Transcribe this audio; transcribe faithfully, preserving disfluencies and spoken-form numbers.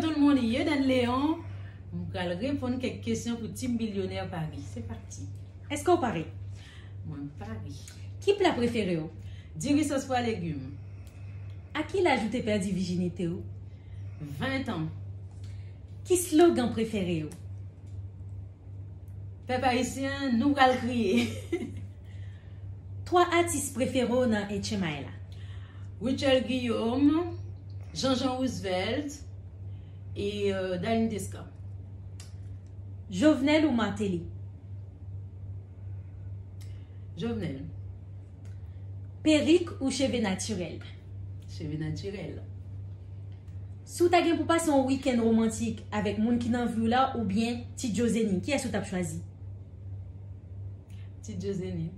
Tout le monde, Yedan Léon. M pral reponn kèk kesyon pou Team Bilyonè Paris. Se pati. Èske w pare? Mwen pare. Ki pla prefere w? Diri sòs pwa legim. A ki laj ou te pèdi vijinite w? Ven an. Ki slogan prefere w? Pèp ayisyen, nou pral kriye. Twa atis prefere w nan H M I la? Rutshelle Guillaume, Jean-Jean Roosevelt e euh, Darline Desca. Jovenel ou Martelly? Jovenel. Perik ou cheve natirèl? Cheve natirèl. Si w ta gen pou pase yon wikenn romantik avèk moun ki nan vi w la oubyen Ti Djo Zenny, kiyès ou t ap chwazi? Ti Djo Zenny.